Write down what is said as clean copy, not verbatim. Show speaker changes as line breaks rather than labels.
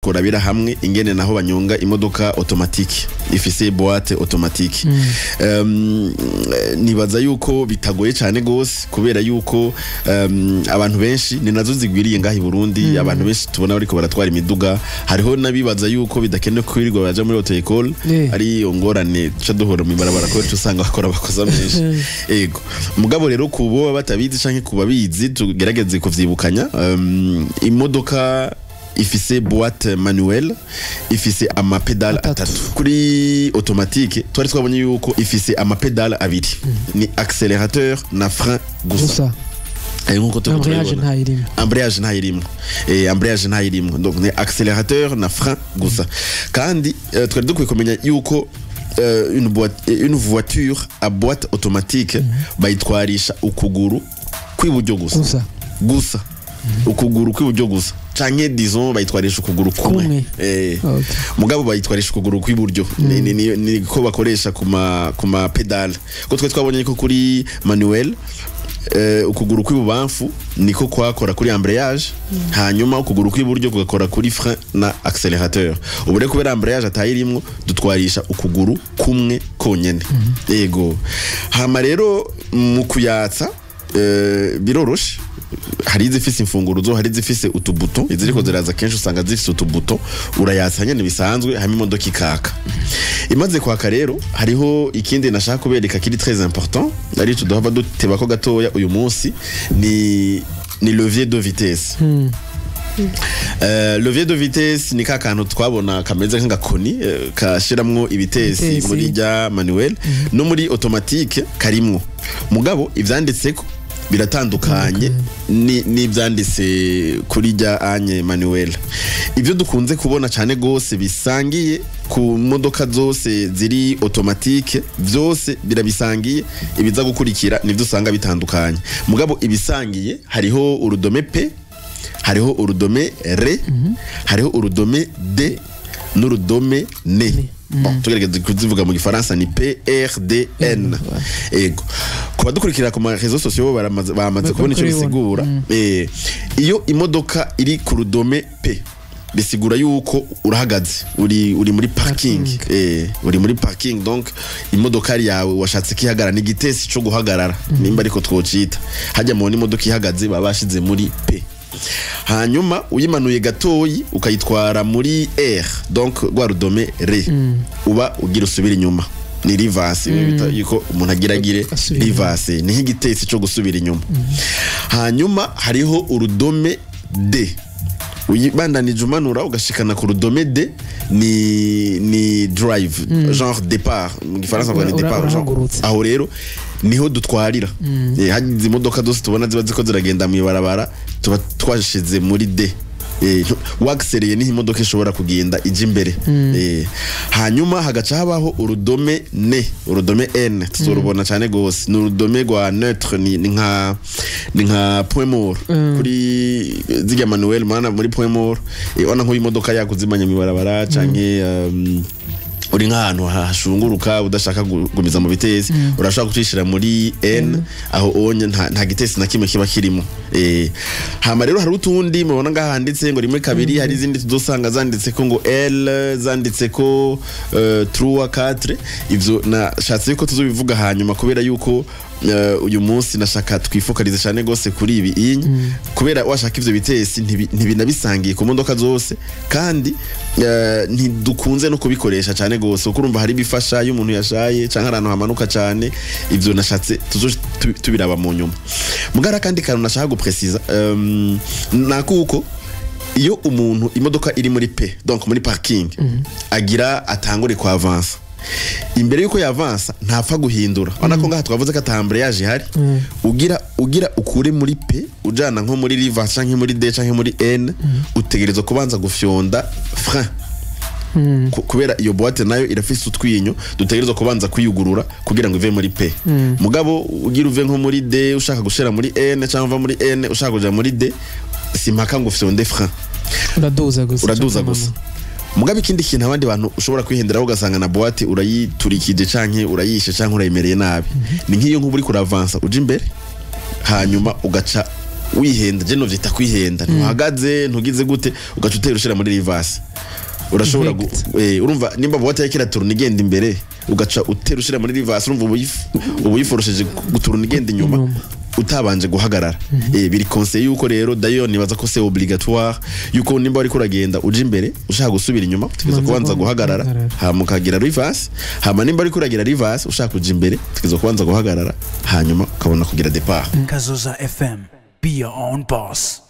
Tworabira hamwe ingene naho banyonga imodoka automatique ifise boîte automatique. Nibaza yuko bitagoye cyane gose, kubera yuko abantu benshi ni nazo zigwiriye ngaha i Burundi. Abantu benshi tubona bariko baratwara imiduga, hariho n'abibaza yuko bidakenewe kwirirwa baja muri auto école. Ari iyo ngorane tuca duhora mu ibarabara, ko usanga bakora amakosa menshi. Ego, mugabo rero kubo batabizi canke kubabizi, tugerageze kuvyibukanya. Imodoka ifise boîte manuelle ifise amapédales
atatu.
Atatu. Kuri automatique twari twabonye yuko ifise amapédales abiri, ni accélérateur na frein gusa.
Gusa.
Nkuko turiko
embrayage
turabibona.
Ntayirimo.
Embrayage ntayirimo, embrayage ntayirimo. Donc ni accélérateur na frein gusa. Kandi twari dukwiye kumenya yuko une voiture à boîte automatique bayitwarisha ukuguru kw'iburyo gusa.
Gusa.
Gusa ukuguru kw'iburyo gusa, canke disons bayitwarisha ukuguru kumwe.
Kumwe.
Mugabo bayitwarisha ukuguru kw'iburyo, ni ko bakoresha ku ma pédales, ko twe twabonye ko kuri manuel ukuguru kw'ibubamfu niko kwakora kuri embrayage, hanyuma ukuguru kw'iburyo kugakora kuri frein na accélérateur. Ubu rero kubera embrayage atayirimwo, dutwarisha ukuguru kumwe konyene. Yego, hama rero mu kuyatsa biroroshe. Hari izifise imfunguruzo, hari izifise utubuto. Iziriko ziraza kenshi usanga zifise utubuto. Urayatsa nyene bisanzwe, hanyuma imodoka ikaka. Imaze kwaka rero, hariho ikindi nashaka kubereka kiri très important, arico duhava dutebako gatoya uyu munsi, ni levier de vitesse. Levier de vitesse ni ka kantu twabona kameze nk'agakoni kashiramwo ibitesi.
Ibitesi.
Muri rya manuel no muri automatique karimwo, mugabo ivyanditseko biratandukanye n'ivyanditse kuri rya anye manuel. Ibyo dukunze kubona cyane gose bisangiye ku modoka zose ziri automatique, vyose birabisangiye. Ibiza gukurikira nivyo usanga bitandukanye, mugabo ibisangiye hariho urudome P, hariho urudome R, hariho urudome D n'urudome N. Bon, tugerageze kuzivuga mu gifaransa ni P R D N. Ego, ku badukurikira ku ma réseaux sociaux bamaze kubona icyo
kubibona.
bisigura. Iyo imodoka iri ku rudome P, bisigura yuko urahagaze, uri muri parking.
Parking.
Uri muri parking, donc imodokari yawe washatse kihagarara, ni igitesi cyo guhagarara nimba ariko twocita. Hajya mu imodoka ihagaze baba bashize muri P. Hanyuma uyimanuye gatoyi ukayitwara muri R, donc rwa rudome R, uba ugira usubira inyuma, ni reverse. Bita yuko umuntu agira agire
asubira inyuma.
Reverse ni nk'igitesi cyo gusubira inyuma. Hanyuma hariho urudome D. Uyibandanije umanura ugashikana ku rudome D, ni drive, genre départ mu gifaransa bavuga ni départ genre.
Urahagurutse.
Aho rero niho dutwarira. Hagize imodoka zose tubona ziba ziko ziragenda mu ibarabara, tuba twashize muri D. Wakisereye niho imodoka ishobora kugenda ija imbere. Hanyuma hagaca habaho urudome N. Urudome N tuzorubona cyane gose, ni urudome rwa neutre, ni nka point mort kuri zirya manuel mana muri point mort. Ona nk'uyu imodoka yakuzimanya mu ibarabara canke uri nk'ahantu hashunguruka udashaka gumiza mu bitesi, urashobora kucishira muri N. Aho onye nta gitesi na kimwe kiba kirimo. Hama rero hari utundi mubona ngaha handitse ngo rimwe, kabiri. Hari izindi tuzosanga zanditse ko ngo L, zanditse ko 3, 4. Ivyo nashatse yuko tuzobivuga hanyuma, kubera yuko uyu munsi nashaka twifokalize cyane gose kuri ibi inyi, kubera washaka ivyo bitesi ntibinabisangiye ku modoka zose, kandi ntidukunze no kubikoresha cyane gose, kuko urumva hari ibifasha iyo umuntu yashaye canke ahantu hamanuka cyane. Ivyo nashatse tuzo tubiraba mu nyuma. Mugara kandi kantu nashaka gupresiza nakuko iyo umuntu imodoka iri muri P, donc muri parking, agira atangure ku avance, imbere yuko yavansa ntapfa guhindura. Urabona ko ngaha twavuze ko ata embrayage ihari. Ugira ukure muri P ujana nko muri reverse canke muri D canke muri N, utegerezwa kubanza gufyonda frein. Kubera iyo boîte nayo irafise utwinyo dutegerezwa kubanza kwiyugurura kugira ngo ive muri P. Mugabo ugira uve nko muri D ushaka gushira muri N, cyangwa uva muri N ushaka kuja muri D, simpaka ngo ufyonde frein.
Uraduza gusa.
Uraduza gusa. Mugabe ikindi kintu abandi bantu ushobora kwihenderaho, ugasanga na boîte urayiturikije canke urayishe canke urayimereye nabi, ni nk'iyo nk'ubu uri kuravansa uja imbere, hanyuma ugaca Wihenda, je novyita kwihenda, ntuhagaze, ntugize gute, ugaca utera ushira muri reverse, urashobora urumva nimba boîte yariko iraturuna igenda imbere, ugaca utera ushira muri reverse, urumva uba uyiforosheje guturuna igenda inyuma
Inyuma.
utabanje guhagarara. Biri conseillé yuko rero, d'ailleurs nibaza ko c'est obligatoire, yuko nimba wariko uragenda uja imbere ushaka gusubira inyuma, utegerezwa
Ubanza
kubanza guhagarara,
guhagarara.
Hama ukagira reverse. Hama nimba ariko uragira reverse ushaka kuja imbere, utegerezwa kubanza guhagarara, hanyuma ukabona kugira départ.
Kazoza FM. Be your own boss.